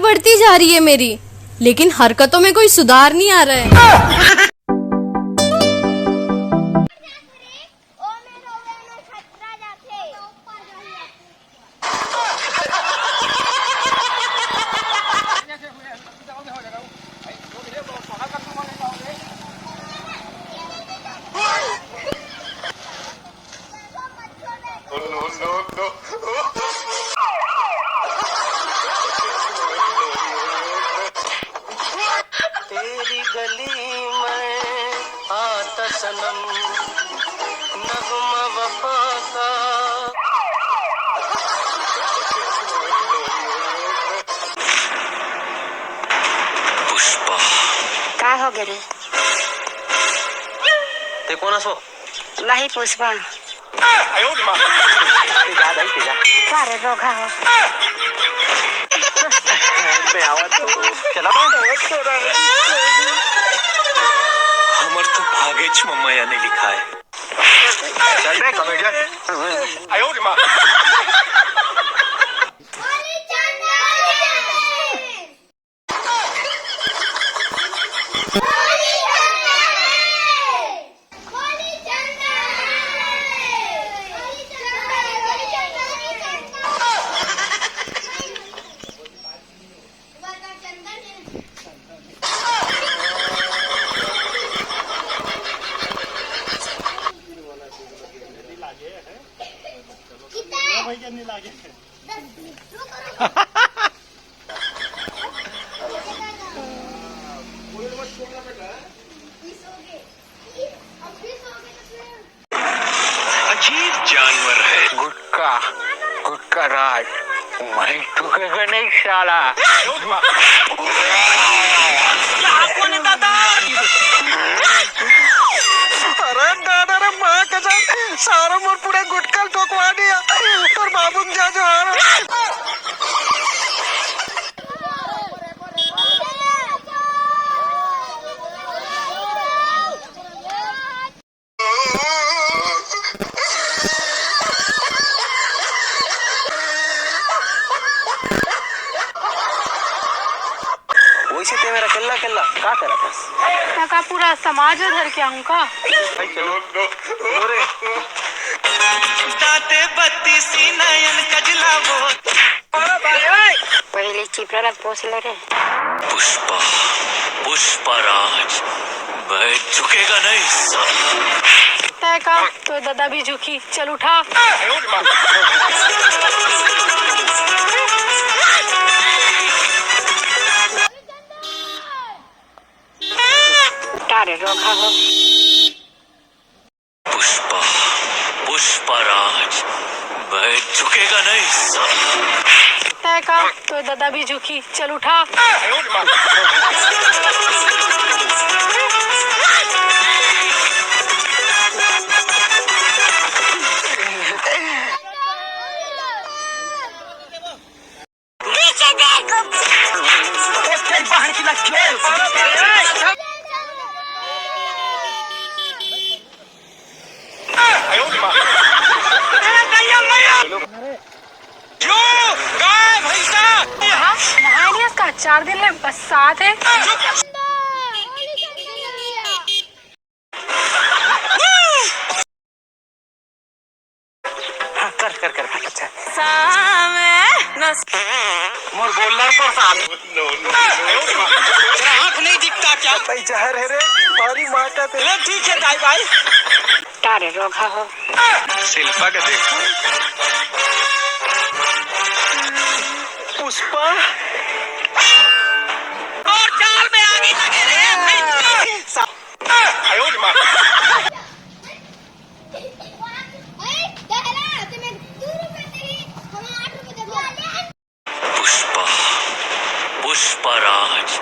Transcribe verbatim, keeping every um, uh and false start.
बढ़ती जा रही है मेरी, लेकिन हरकतों में कोई सुधार नहीं आ रहा है। तेरी गली में आता सनम, नगमा वफा का। पुष्पा। का हो गे रे? ते कोन हस वो? वही पुष्पा। तेजा दाई, तेजा। का रे रोगहा हो? मैं आवत हूँ। चला बा। हमर तो भागेच म मया नहीं लिखा है। चल बे, comedian। अजीब जानवर है। गुटखा, गुटखा राज, मैं झुकेगा नहीं साला। अरे दादा रे, माँ कसम, सारा मोर पूरा गुटखा ठोकवा दिया। तोर बाबू के जा जोहार। वैसे ते मेरा कल्ला कल्ला का करत हस? मैं का पूरा समाज धर के आऊं का? भाई चलो। लो रे। दांते बत्तीसी नयन कजला वो। पहले चिपरा ला पोस ले रे। पुष्पा, पुष्पा राज, मैं झुकेगा नहीं साला। तय का, तो दादा भी झुकी, चल उठा। तारे रोखा हो। पुष्पा, पुष्पा राज, मैं झुकेगा नहीं साला। तय का, तो दादा भी झुकी, चल उठा। पीछे देखो। हाँ, नहाए नहीं उसका, चार दिन ले बरसात है। हाँ, कर, कर, कर, कर, अच्छा। सामे नस- मोर गोल्लर तो साथ। तेरा आँख नहीं दिखता क्या? भाई जहर है रे, भारी माँ का तेरे। ले ठीक है दाई भाई। तारे रोखा हो। शिल्पा का देख। पुष्पा। और चाल में आगे लगे रे। सा- पुष्पा, पुष्पा राज।